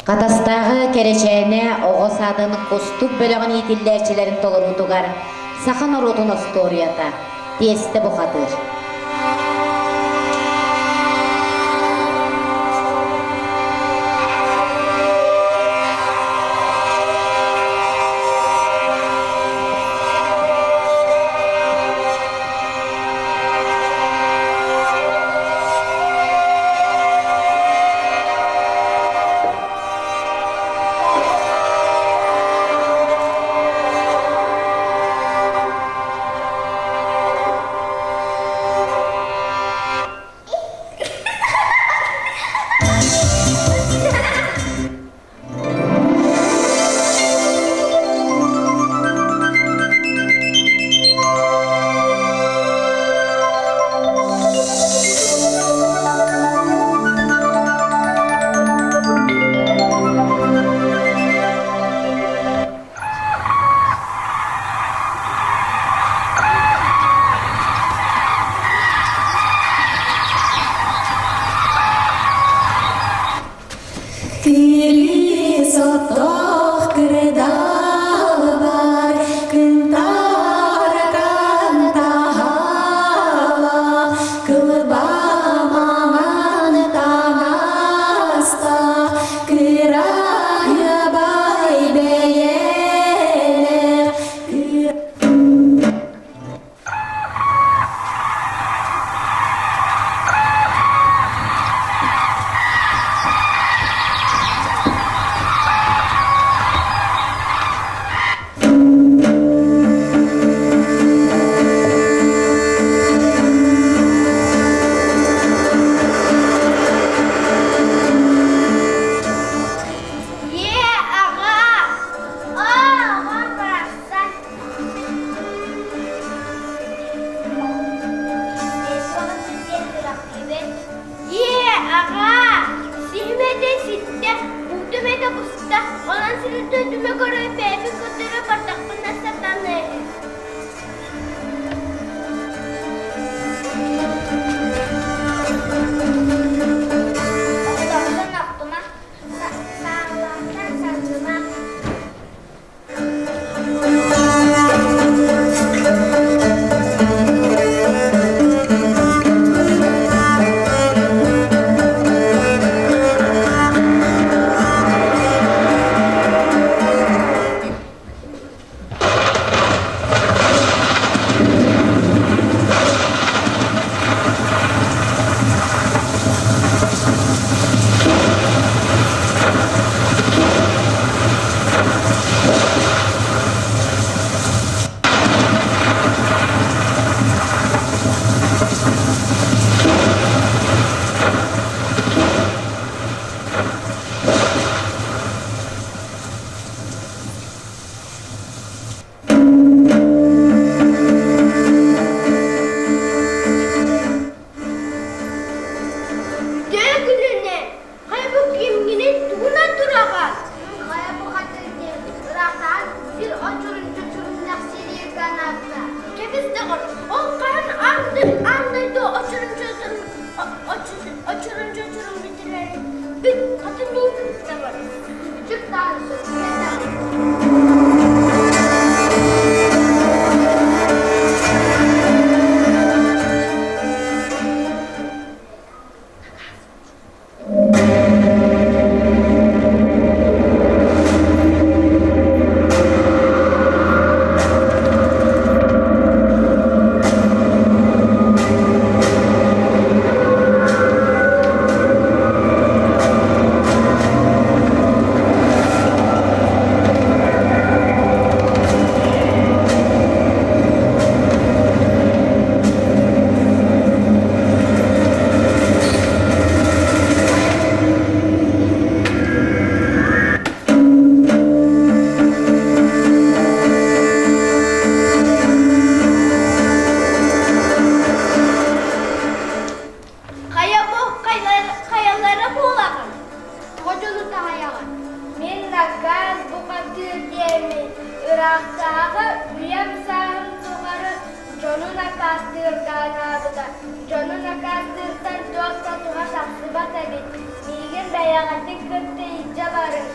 Хатастааҕы Кэрэчээнэ оҕо саадын Кустук бөлөҕүн иитиллээччилэрин толоруутугар саха норуотун остуоруйата Тиэстэ бухатыыр. Кири соттох кырдалбар кынтаракан таһала кылба маҥан таҥастаах кыраһыабай бэйэлээх Ийээ, аҕаа! Оо, оҕом барахсан! Ийээ, аҕаа! Сиһим этэ ситтэ, буутум этэ буста, онон сирин-дойдуну көрөн бэйэбин көрдөрө бардахпына сатаныы. Охтоохтон охтума, саалаахтан саҥныма. Үтүө күнүнэн! Хайа бу кимҥиний тугунан тураҕын? Хайа бу хатыҥ ыраахтаан сир очурун чочуруннах сирииргэ анаабыта. Кэбис доҕор, ол хаһан аан дойду очурун чочурун очурун чочурун бүтэрэрин бүт хатын миин кытта бар. Үчүк даҕаны сөпкө Хайа бу хайалара буолаҕын? Тоҕо дьону таһайаҕын? Мин накаас бухатыыр диэммин, ыраахтааҕы үйэм сааһым тухары дьону накаастыырга анаабыта. Дьону накаастыыртан туох да туһа тахсыбат эбит. Миигин бэйэҕитин кытта илдьэ барыҥ.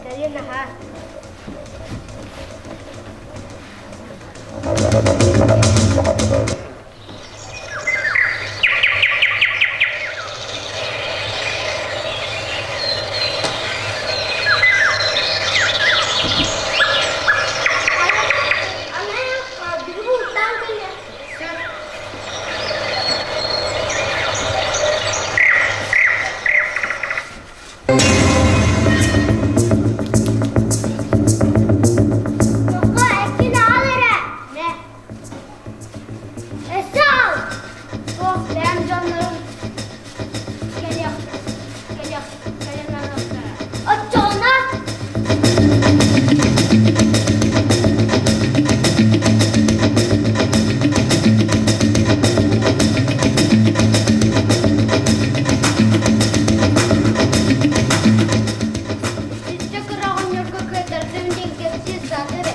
кэлин аһаа. Суох, бэйэм дьоннорум кэлиэх, кэлиэх, кэлэн барыахтара. Оччоҕуна Итиччэ кыра оҕонньорго кыайтардым диэн кэпсии сатыр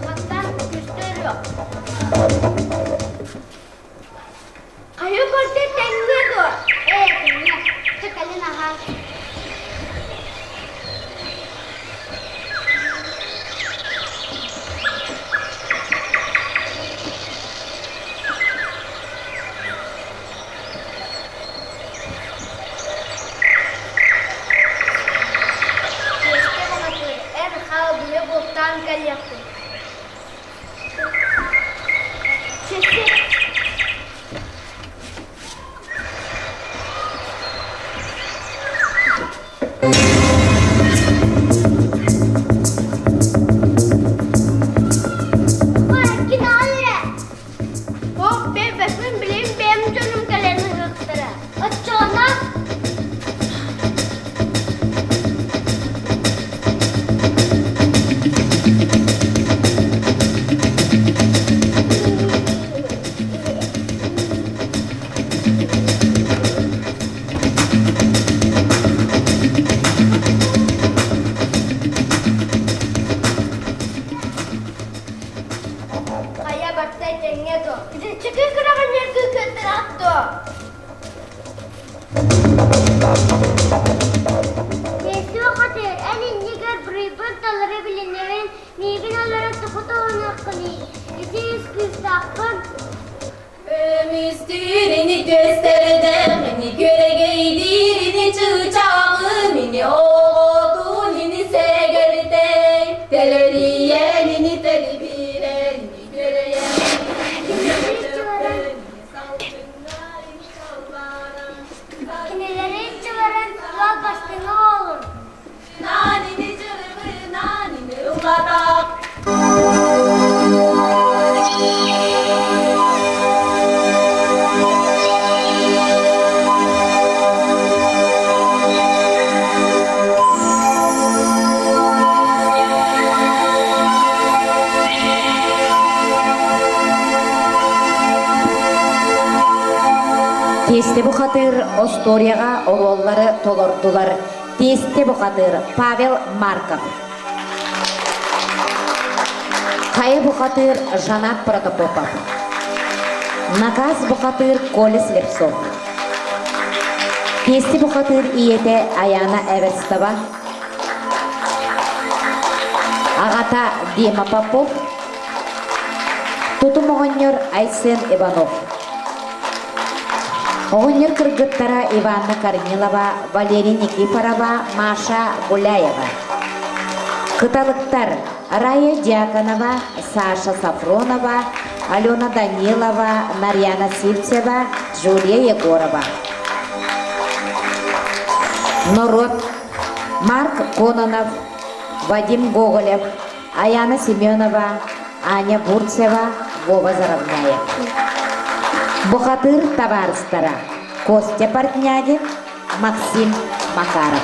Хаттаан күстэ өрүөх. Хайа көрдө тэҥҥэ дуо? Ээ, тэҥҥэ. Чэ, кэлин аһаа. Чиэскэ баҕатыыр, эн хаал быйа бултаан кэлиэхпин. Чэчи. Ох, бэйбэппин билим бэйэм дьонум кэлэн ыһыахтара. Оччоҕуна Хайа барта этэҥҥэ дуо? Итиччэки кыраҕанньаргыы кыаттараат дуо? Тиэстиэ хатыыр, эн иннигэр буруйбун толору билинэбин, миигин олорон тугу туһаныаххыный? Ити ис кыыстаахпын. Көмүстүүр ини көстөрдөөх ини күөрэгэйдиир ини чыычааҕым ини оҕотун ини сэгэртэй тэлэрийэн ини тэлибирэн ини күөрэйэн Кинилэри Кинилэри чуоран уол бастыҥа буолун. Нанини чырыбы нанини ыллатах. Тиэстэ бухатыыр остуоруйаҕа оруоллары толордулар Тиэстэ бухатыыр Павел Марков, Хайа бухатыыр Жанат Протопопов, Наказ бухатыыр Коля Слепцов, Тиэстэ бухатыыр ийэтэ Аяна Эверстова, аҕата Дима Попов, Тутум оҕонньор Айсен Иванов. Оҕонньор кыргыттара Иванна Корнилова, Валерий Никифорова, Маша Гуляева. Кыталыктар Рая Дьяконова, Саша Сафронова, Алена Данилова, Нарьяна Сивцева, Джулия Егорова. Норуот Марк Кононов, Вадим Гоголев, Аяна Семенова, Аня Бурцева, Вова Заровняев. Бухатыр табаарыстара Костя Портнягин, Максим Макаров.